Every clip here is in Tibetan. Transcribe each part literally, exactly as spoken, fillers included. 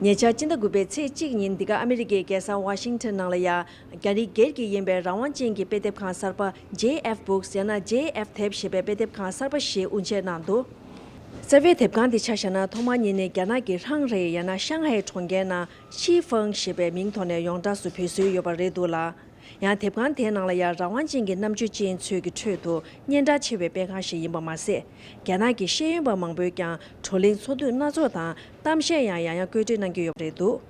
ཉེ་ཆར་སྤྱི་ཟླ་དགུ་པའི་ཚེས་གཅིག་ཉིན་འདི་ག་ཨ་མི་རི་ཀའི་རྒྱལ་ས་ཝ་ཤིང་ཊོན་ནང་ལ་ཡ། རྒྱ་རིགས་སྒེར་གྱི་ཡིན་པའི་རང་དབང་ཅན་གྱི་དཔེ་དེབ་ཁང་གསར་པ་ཇེ་ཨེཕ་བུག་སི་ཡང་ན་ཇེ་ཨེཕ་དེབ་ཞེས་པའི་དཔེ་དེབ་ཁང་གསར་པ་ཞིག་དབུ་འབྱེད་གནང་འདུག་གསར་པའི་དེབ་ཁང་འདི་ཆ་བཞག་ན་ཐོག་མར་ཉིད་ནས་རྒྱ་ནག་གི་ཧྲང་ཧའེ་ཡང་ན་ཤང་ཧའེ་གྲོང་ཁྱེར་ནང་ཆི་ཧྥང་ཞེས་པའི་མིང་ཐོག་ནས་ཡོངས་གྲགས་སུ་བོད་སྲོལ་ཡོད་པ་རེད་འདུག་ལ། ཡང་དེབ་ཁང་དེའི་ནང་ལ་ཡང་རང་དབང་ཅན་གྱི་རྣམ་དཔྱོད་ཅན་ཚོའི་གི་ཁྲོད་དུ་སྙན་གྲགས་ཆེ་བའི་སྤེལ་ཁང་ཞིག་ཡིན་པ་མ་ཟད། རྒྱ་ནག་གི་ཤེས་ཡོན་པ་མང་པོས་ཀྱང་བགྲོ་གླེང་ཚོགས་འདུ་སྣ་ཚོགས་དང་གཏམ་བཤད་ཡང་ཡང་ཡང་བཀོད་སྒྲིག་གནང་གི་ཡོད་པ་རེད་འདུག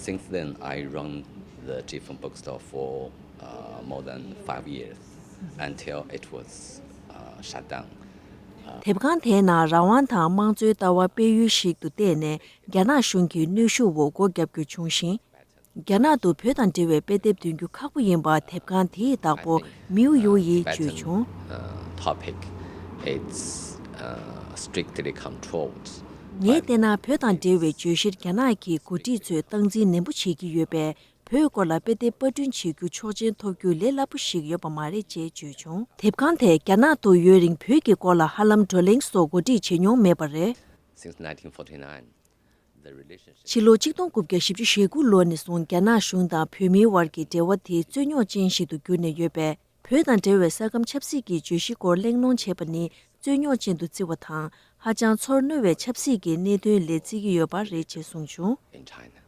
Since then, I run the Jifen bookstore for uh, more than five years until it was uh, shut down. དེབ་ཁང་དེའི་ནང་རང་དབང་དང་དམངས་གཙོའི་ལྟ་བ་སྤེལ་ཡུལ་ཞིག་ཏུ་བལྟས་ནས་རྒྱ་ནག་གཞུང་གི་གནོན་ཤུགས་འོག་སྒོ་བརྒྱབ་རྒྱུ་བྱུང་ཞིང་། རྒྱ་ནག་ཏུ་བོད་དང་འབྲེལ་བའི་དཔེ་དེབ་འདོན་རྒྱུ་ཁག་པོ་ཡིན་པ་དེབ་ཁང་དེའི་བདག་པོ་མིའུ་ཡུ་ཡིས་བརྗོད་བྱུང་། Topic, it's uh, strictly controlled. ངས་བལྟས་ན་བོད་དང་འབྲེལ་བའི་བརྗོད་གཞིར་རྒྱ་ནག་གི་འགོ་ཁྲིད་ཚོས་སྟངས་འཛིན་ནན་པོ་བྱེད་ཀྱི་ཡོད་པས། བོད་སྐོར་ལ་དཔེ་དེབ་པར་སྐྲུན་བྱེད་རྒྱུ་ཆོག་མཆན་ཐོབ་རྒྱུ་ལས་སླ་པོ་ཞིག་ཡོད་པ་མ་རེད་ཅེས་བརྗོད་བྱུང་། དེབ་ཁང་དེས་རྒྱ་ནག་ཏུ་ཡོད་རིང་བོད་ཀྱི་སྐོར་ལ་ཧ་ལམ་བགྲོ་གླེང་སོགས་གོ་སྒྲིག་བྱེད་མྱོང་མེད་པ་རེད། Since nineteen forty-nine, the relationship ཕྱི་ལོ་ཆིག་སྟོང་དགུ་བརྒྱ་བཞི་བཅུ་ཞེ་དགུ་ལོ་ནས་བཟུང་རྒྱ་ནག་གཞུང་དང་བོད་མིའི་དབར་གྱི་འབྲེལ་བ་དེ་རྩོད་རྙོག་ཅན་ཞིག་ཏུ་གྱུར་ནས་ཡོད་པས། བོད་དང་འབྲེལ་བའི་ས་ཁམས་ཆབ་སྲིད་ཀྱི་བརྗོད་གཞི་སྐོར་གླེང་སློང་བྱེད་པ་ནི་རྩོད་རྙོག་ཅན་དུ་བརྩི་བ་དང་། ཧ་ཅང་ཚོར་རྣོ་བའི་ཆབ་སྲིད་ཀྱི་གནད་དོན་ལས་བརྩི་གི་ཡོད་པ་རེད་ཅེས་གསུངས་བྱུང་། In China.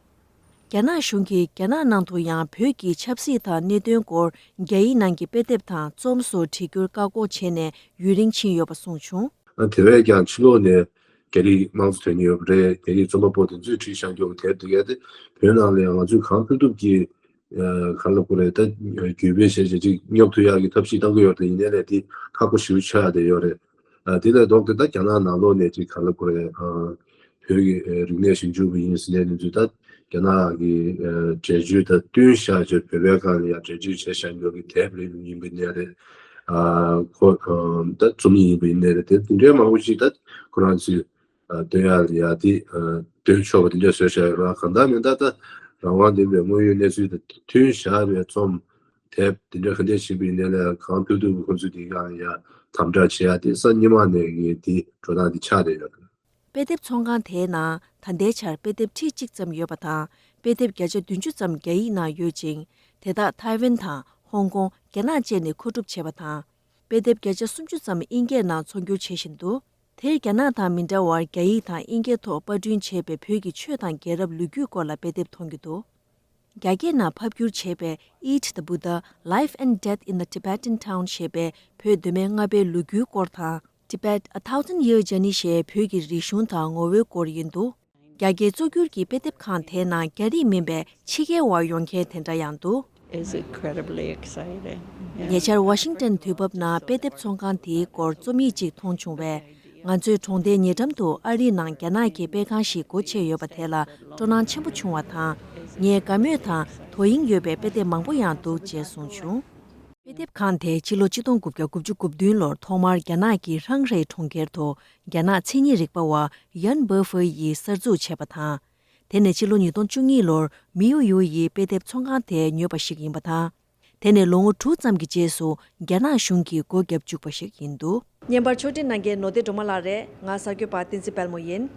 རྒྱ་ནག་གཞུང་གིས་རྒྱ་ནག་ནང་དུ་ཡང་བོད་ཀྱི་ཆབ་སྲིད་དང་གནད་དོན་སྐོར་རྒྱ་ཡིག་ནང་གི་དཔེ་དེབ་དང་རྩོམ་སོགས་བྲི་རྒྱུར་བཀག་འགོག་བྱས་ནས་ཡུན་རིང་ཕྱིན་ཡོད་པ་གསུངས་བྱུང་། དེ་བས་ཀྱང་ཕྱི་ལོགས་ནས་རྒྱ་རིགས་དམངས་གཙོ་དོན་གཉེར་ཡོད་པ་རེད། རྒྱ་རིགས་རྩོམ་པ་པོ་དེ་ཚོས་བྲིས་བཞག་རྒྱུ་དེབ་དེ་གས་དེ་བོད་ནང་ལ་ཡང་ང་ཚོས་གང་ཐུབ་ཐུབ་ཀྱིས་ག་ལ་གོ་རེད་ད་བརྒྱུད་སྤེལ་བྱས་བྱས་ཅིག་སྙོབ་ཐུབ་ཡག་གི་ཐབས་ཤེས་གཏང་གི་ཡོད་རེད། ཡིན་ནའི་ལས་དེ་ཁག་པོ་ཞེ་པོ་ཆགས་ཡག་དེ་ཡོད་རེད། དེ་ལས་ལྡོག་སྟེ་ད་རྒྱ་ནག་ནང་ལོགས་ནས་ཅིག་ག་ལ་གོ་རེད། བོད་ཀྱི་རིག་གནས་ཞིབ་འཇུག་པ་ཡིན་ཟེར་ནས་ནི་ཚོས་ད་རྒྱ་ནག་གི་འགྲེལ་བརྗོད་དང་བསྟུན་བཞག་བྱས་བོད་པའི་སྒང་ལ་ཡང་འགྲེལ་བརྗོད་བྱས་བཞག་རྒྱུ་གི་དེབ་རེ་ཡིན་པ་ཡིན་ནའི་རེད། ཁོ་ད་རྩོམ་ཡིག་ཡིན་པ་ཡིན་ནའི་རེད། དེ་འདི་འདྲའི་མང་པོ་ཞིག་ད་ཁོ་རང་ཚོས་སྟོན་ཡག་ལ་ཡ་དེ་སྟོན་ཆོག་པ་དེ་འདྲ་བཟོས་བཞག་ཡོད་ར། གང་ལྟར་མིན་ད་ད་རང་དབང་ལྡན་པའི་དངོས་ཡོད་གནས་ཚུལ་དང་མཐུན་བཞག་པའི་རྩོམ་དེབ་དེ་འདྲ་ག་འདྲ་བྱིན་པ་ཡིན་ནའི་ལས་གང་ཐུབ་ཐུབ་ཁོ་ཚོས་དེ་སྒང་ལ་ཡ་དམ་དྲག་བྱེད་ཡག་དེ་སང་ཉི་མ་ནས་གི་དེ་འགྲོ་སྟངས་དེ་ཆགས་བསྡད་ཡོད། དཔེ་དེབ་ཚོང་ཁང་དེའི་ནང་ད་ལྟའི་ཆར་དཔེ་དེབ་ཁྲི་གཅིག་ཙམ་ཡོད་པ་དང་། དཔེ་དེབ་བརྒྱ་ཆ་བདུན་ཅུ་ཙམ་རྒྱ་ཡིག་ནང་ཡོད་ཅིང་། དེ་དག་ཐའེ་ཝན་དང་ཧོང་ཀོང་། རྒྱ་ནག་བཅས་ནས་མཁོ་སྒྲུབ་བྱས་པ་དང་། དཔེ་དེབ་བརྒྱ་ཆ་སུམ་ཅུ་ཙམ་དབྱིན་སྐད་ནང་ཚོང་སྒྱུར་བྱེད་བཞིན་འདུག་དེར་རྒྱ་ནག་དང་མི་འདྲ་བར་རྒྱ་ཡིག་དང་དབྱིན་སྐད་ཐོག་པར་སྐྲུན་བྱས་པའི་བོད་ཀྱི་ཆོས་དང་རྒྱལ་རབས་ལོ་རྒྱུས་སྐོར་ལ་དཔེ་དེབ་མཐོང་རྒྱུ་འདུག་རྒྱ་སྐད་ནང་ཕབ་བསྒྱུར་བྱས་པའི་Eat the Buddha, Life and Death in a Tibetan Town ཞེས་པའི་བོད་གདོད་མའི་ལྔ་པའི་ལོ་རྒྱུས་སྐོར་དང་། Tibet A Thousand Year Journey ཞེས་བོད་ཀྱི་རིག་གཞུང་དང་ངོ་བོའི་སྐོར་ཡིན་འདུག་རྒྱ་སྐད་གཙོ་གྱུར་གྱི་དཔེ་དེབ་ཁང་དེའི་ནང་རྒྱ་རིགས་མིན་པའི་ཕྱི་རྒྱལ་བ་ཡོང་མཁན་དེ་འདྲ་ཡང་འདུག It's incredibly exciting. Yeah. ཉེ་ཆར་ཝ་ཤིང་ཏན་དུས་བབ་ནང་དཔེ་དེབ་ཚོང་ཁང་དེའི་སྐོར་རྩོམ་ཡིག་ཅིག་མཐོང་བྱུང་བས། ང་ཚོའི་གྲོང་སྡེའི་ཉེ་འགྲམ་དུ་ཨ་རིའི་ནང་རྒྱ་ནག་གི་དཔེ་ཁང་ཞིག་སྒོ་ཕྱེ་ཡོད་པ་དེ་ལ་སྤྲོ་སྣང་ཆེན་པོ་བྱུང་བ་དང་། ངས་དགའ་མོས་དང་དོ་དབྱིངས་ཡོད་པའི་དཔེ་དེབ་མང་པོ་ཡང་འདུག་ཅེས་གསུངས་བྱུང་། དཔེ་དེབ་ཁང་དེ་ཕྱི་ལོ་ཆིག་སྟོང་དགུ་བརྒྱ་དགུ་བཅུ་གོ་བདུན་ལོར་ཐོག་མར་རྒྱ་ནག་གི་ཧྲང་ཧའེ་གྲོང་ཁྱེར་དུ་རྒྱ་ནག་མཚན་ཉིད་རིག་པ་བ་ཡན་སྦེ་ཧྥེ་ཡིས་གསར་འཛུགས་བྱས་པ་དང་། དེ་ནས་ཕྱི་ལོ་ཉིས་སྟོང་བཅུ་གཉིས་ལོར་མིའུ་ཡུ་ཡིས་དཔེ་དེབ་ཚོང་ཁང་དེ་ཉོས་པ་ཞིག་ཡིན་པ་དང་། དེ་ནས་ལོ་ངོ་དྲུག་ཙམ་གྱི་རྗེས་སུ་རྒྱ་ནག་གཞུང་གིས་སྒོ་བརྒྱབ་བཅུག་པ་ཞིག་ཡིན་འདུག་བརྙན་པར་ཕྱོགས་སྒྲིག་གནང་མཁན་ནོར་བདེ་སྒྲོལ་མ་ལགས་རེད། ང་གསར་འགོད་པ་བསྟན་འཛིན་དཔལ་མོ་ཡིན།